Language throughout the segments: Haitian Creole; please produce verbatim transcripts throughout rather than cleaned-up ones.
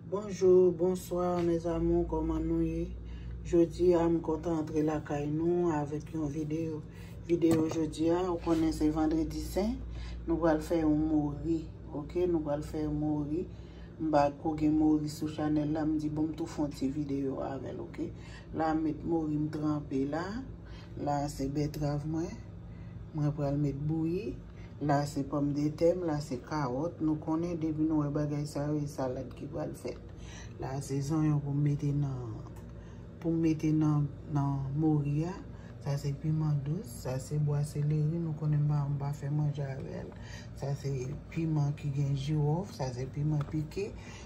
Bonjou, bonswa, mes amours, kòman nou ye? Jodi a, m kontan antre lakay nou avèk yon videyo. Videyo jodi a, ou konnen se vandredi sen, nou pral fè yon mori, oke? Nou pral fè yon mori. M pa ko gen mori sou chanèl la, m di, bon, m tou fè yon ti videyo avè l, oke? La, m met mori m tranpe la. La, se bètrav mwen. Mwen pral met bouyi. La, se pòmdetè m, la, se kawòt. Nou konnen depi nou wè bagay sa yo, e salad ki pral fèt. La, se zonyon pou m mete nan, pou m mete nan, nan mori a. Sa se piman dous, sa se bwa seleri, nou konnen m pa, m pa fè manje avè l. Sa se piman ki gen jiwòf, sa se piman pike,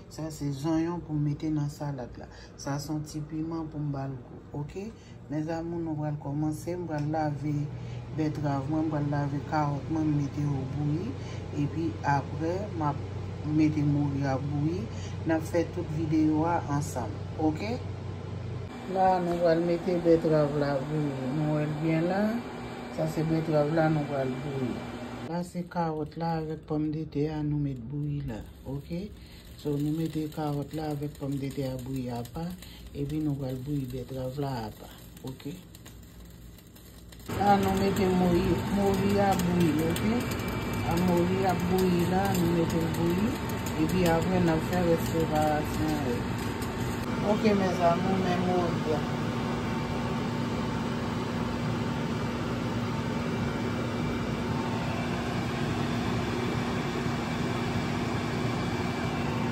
sa se zonyon pou m mete nan salad la. Sa se yon ti piman pou m ba l gou, oke? Mes amours, nou pral kòmanse, m pral lave bètrav mwen, m pral lave kawòt mwen, m mete yo bouyi, epi apre, m ap mete mori a bouyi, n ap fè tout videyo a ansanm, oke? La, nou pral mete bètrav la bouyi. Nou wè l byen la. Sa se bètrav la nou pral bouyi. La, se kawòt la avèk pòmdetè a nou met bouyi la. Oke? So, nou mete kawòt la avèk pòmdetè a bouyi apa. Epi nou pral bouyi bètrav la apa. Oke? La, nou mete mori, mori a bouyi, oke? A mori ap bouyi la, nou mete l bouyi. Epi apre, n ap fè rès preparasyon yo. Oke, mes amours, men mori a.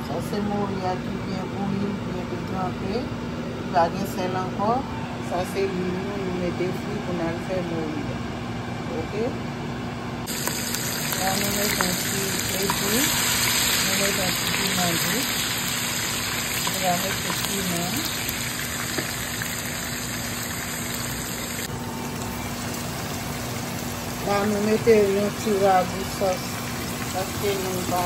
Sa se mori a ki byen bouyi, l byen detranpe. Li pa gen sèl ankò. Sa se lwil nou, nou mete fri pou n al fè mori a. Oke? La, nou mete yon ti epis, nou mete yon ti piman dous. Nou va mete piman. La, nou mete yon ti ragou sòs, paske nou pa,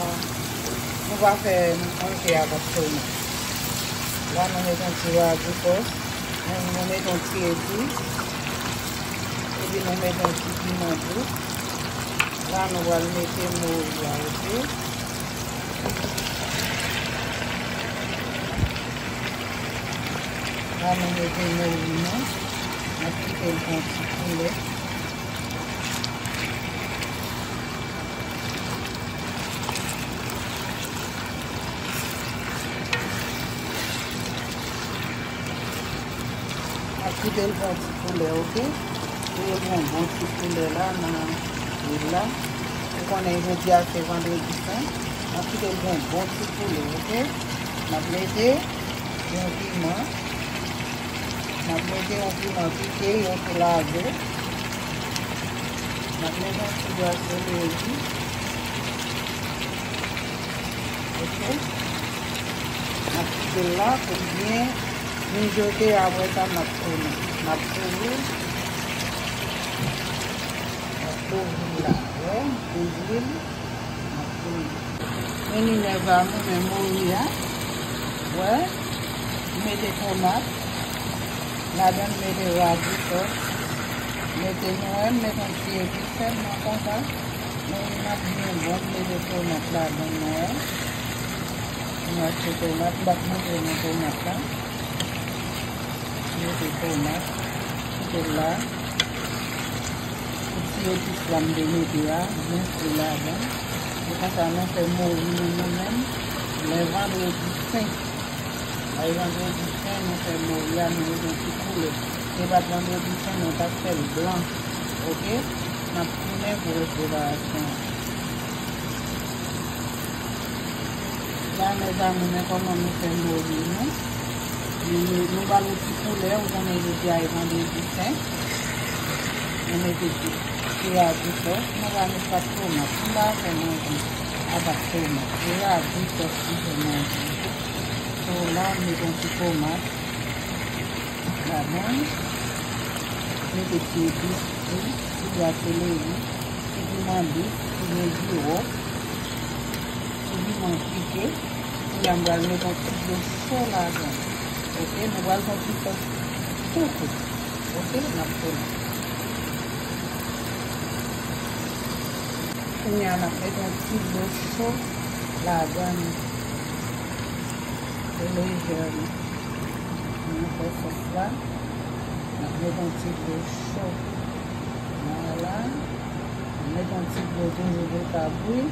nou pa fè manje avèk tomat. La, nou mete yon ti ragou sòs, nou, nou mete yon ti epis, epi nou mete yon ti piman dous. La, nou pral mete mori a, oke? La, nou mete mori nou. N ap kite l pran ti koulè. N ap kite l pran ti koulè, oke? Pou l pran bon ti koulè la nan lwil la. Ou konnen jodi a se vandredi sen. N ap kite l pran bon ti koulè, oke? N ap mete yon piman. N ap mete yon piman pike, yon tou lave. N ap mete yon ti bwa seleri. Oke. N ap kite l la pou l byen mijote, apre sa n ap tounen. N ap kouvri l. N ap kouvri l la. Wè, m kouvri l. N ap kouvri l. Men li, mes amours, men mori a. Wè, m mete tomat. Ladan l mete ragou sòs. Mete nou wè, m mete yon ti epis sèlman konsa. Men li ap byen bon, m mete tomat ladan l nou wè. M achte tomat, m ap montre nou tomat la. M mete tomat, kite l la. Tout ti epis la m te mete a, byen fri ladan. E konsa nou fè mori nou, nou menm, lè vandredi sen. Ay vandredi sen, nou fè mori a, nou mete yon ti koulè. Se pa t vandredi sen, nou t ap fè l blan. Oke? N ap tounen pou rès preparasyon an. La, mes amours, men kòman nou fè mori nou. Nou, nou, nou ba l yon ti koulè, ou konnen jodi a e vandredi sen. Nou mete ti, ti radi sòs, nou pa met pa t tomat. Nou pa fè manje apa t tomat. Se radi sòs nou fè manje. So, la, m met yon ti tomat. Ladan l, mete ti epis tou, ti bwa seleri, ti piman dous, ti jen jiwòf, ti piman pike. Kounye a, m pral mete yon ti dlo cho ladan l. Oke, nou pral fè yon ti sòs tou kout. Oke, n ap fè l. Kounye a, n ap mete yon ti dlo cho ladan l. Lejè, nou fè sòs la. N ap met yon ti dlo cho. Vwala. N ap met yon ti dlo toujou pou l ka bouyi.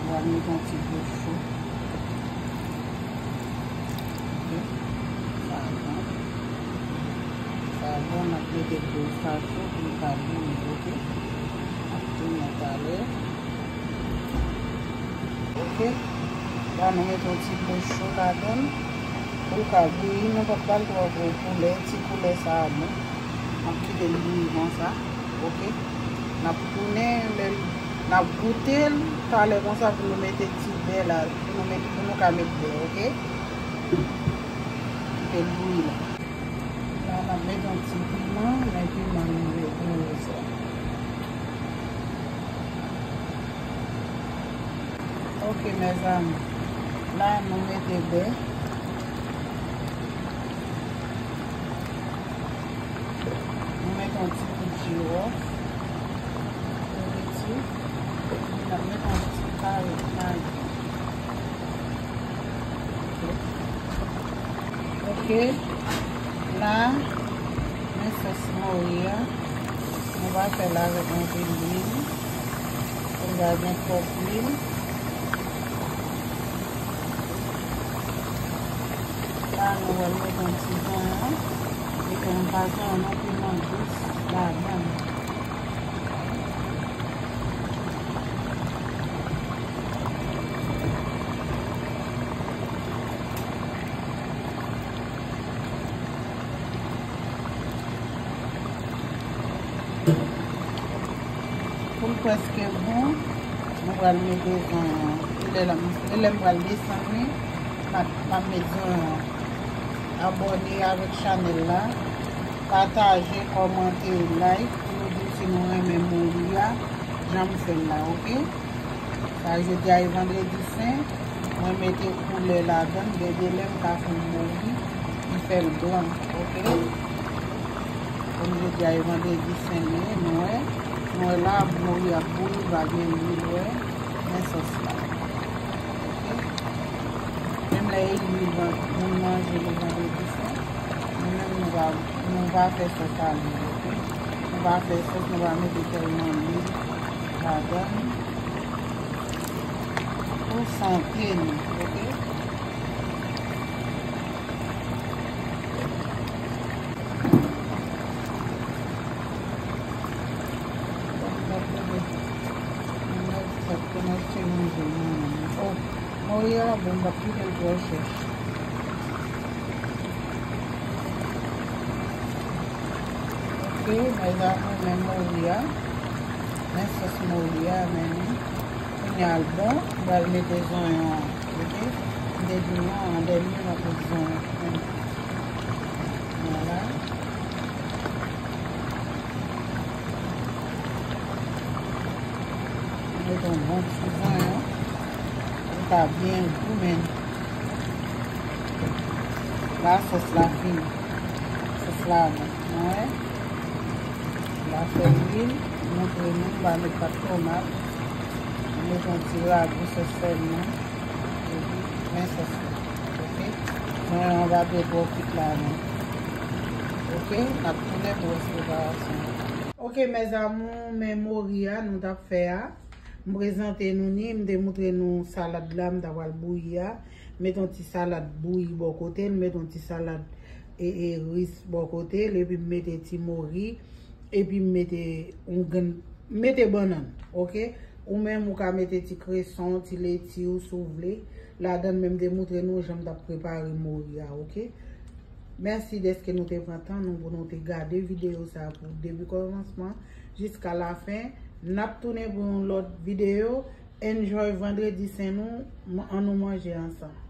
Vwala. N ap met yon ti dlo cho. Ok. Sa bon. Sa bon, n ap mete dlo sa cho pou l ka bouyi, ok? N ap tounen talè. Ok. La, nou mete yon ti dlo cho ladan l. Pou l ka bouyi, nou pa ba l twò gwo koulè. Ti koulè sa a bon. N ap kite l bouyi konsa. Ok. N ap tounen, lè l, n ap goute l talè konsa pou nou mete ti bè la. Pou nou met, pou nou ka met bè, ok? Kite l bouyi la. La, n ap met yon ti piman, men piman nou mete nou sa. Ok, mezanmi. La, nou mete bè. Nou mete yon ti kout jiwòf. Pou reti. N ap mete yon ti kare mayi. Ok. La, men sòs mori a. Nou va fè l avèk anpil lwil. Pou l pa gen twòp lwil. La, nou pral mete yon ti zanyan. Mete yon pa zanyan non, piman dous ladan l. Pou l prèske bon, nou pral mete zanyan. E lè la, e lè m pral desann li, m ap, m ap met zanyan. Abòne avèk chanèl la, pataje, kòmante, like, pou nou di si nou renmen mori a, jan m fè l la, ok? Sa, jodi a e vandredi sen, mwen mete koulè ladan l, gen de lè m ka fè yon mori, m fè l blan, ok? Kòm jodi a e vandredi sen, men, nou wè, nou wè la, mori ap bouyi, pa gen lwil, wè, men sòs la, ok? Menm lè e lwil, moun manje le vandredi sen, nou menm nou va, nou va fè sòs a lwil, ok? Nou va fè sòs, nou va mete tèlman lwil ladan l. Pou sante nou, ok? Oh, mori a bon, m p ap kite l twò chèch. Ok, mezanmi, men mori a. Men sòs mori a, men li. Kounye a l bon, m pral mete zonyon an, ok? M te di nou an, an dènye, m ap met zonyon. Vwala. M met yon bon ti zonyon. Pou l ka byen gou, men. La, sòs la fini. Sòs la bon. Nou wè? M pa fè lwil, montre nou, m pa met pat tomat. M met yon ti ragou sòs sèlman. Epi, men sòs la. Ok? Mwen, an pa dwe twò kwit la, non. Ok? N ap tounen pou wè preparasyon an. Ok, mes amours, men mori a, nou t ap fè a. M prezante nou ni, m te montre nou salad la, m ta pral bouyi a. Met yon ti salad bouyi bò kote l, met yon ti salad e, e ris bò kote l, epi m mete ti mori, epi m mete yon grenn, m mete bannann, ok? Ou menm ou ka mete ti kreson, ti leti w si w vle ladan l, men m te montre nou jan m t ap prepare mori a, ok? Mèsi dèske nou te pran tan nou pou nou te gade videyo sa a pou depi kòmansman jiska lafen. N ap tounen pou yon lòt videyo. Enjoy vandredi sen nou, ann nou manje ansanm.